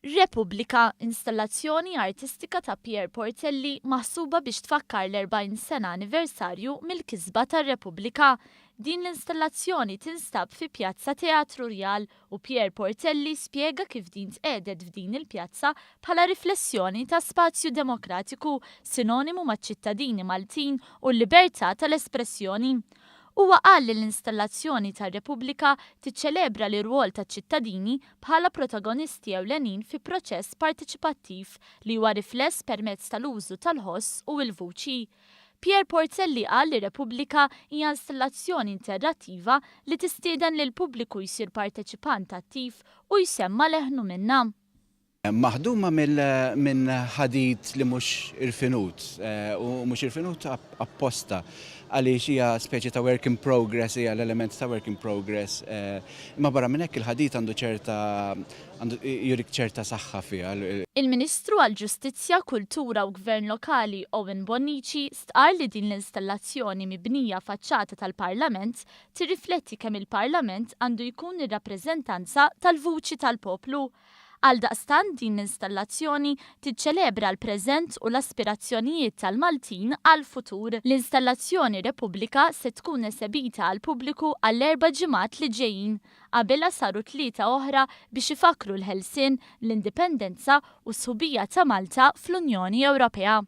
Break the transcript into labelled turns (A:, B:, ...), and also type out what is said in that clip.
A: Repubblika, installazzjoni artistika ta' Pierre Portelli maħsuba biex tfakkar l-40 sena anniversarju mill-kisba tar-Repubblika. Din l-installazzjoni tinstab fi Pjazza Teatru Rjal u Pierre Portelli spjega kif din tqiegħdet f'din il-pjazza bħala riflessjoni ta' spazju demokratiku sinonimu maċ-ċittadini Maltin u l-libertà tal-espressjoni. Huwa qal li l-installazzjoni ta' Repubblika tiċċelebra l-irwol taċ-ċittadini bħala protagonisti ewlenin fi proċess parteċipattiv li huwa rifless permezz tal-użu tal-ħoss u l-vuċi. Pierre Portelli qal li Repubblika hija installazzjoni interattiva li tistieden lill-pubbliku jsir parteċipant attiv u jsemma' leħnu minnha.
B: Maħduma minn ħadid li mhux irfinut u mhux irfinut apposta għaliex hija speċi ta' work in progress, hija l-element ta' work in progress. Imma barra minn hekk il-ħadid għandu ċerta għandu jurik ċerta saħħa fiha.
A: Il-Ministru għall-Ġustizzja, Kultura u Gvern Lokali Owen Bonnici stqarr li din l-installazzjoni mibnija faċċata tal-Parlament tirrifletti kemm il-Parlament għandu jkun ir-rappreżentanza tal-vuċi tal-poplu. Għaldaqstant din l-installazzjoni tiċċelebra l-preżent u l-aspirazzjonijiet tal-Maltin għall-futur. L-installazzjoni Repubblika se tkun esebita għall-pubbliku għall-erba' ġimgħat li ġejjin. Qabilha saru tlieta oħra biex ifakkru l-ħelsien, l-indipendenza u s-sħubija ta' Malta fl-Unjoni Ewropea.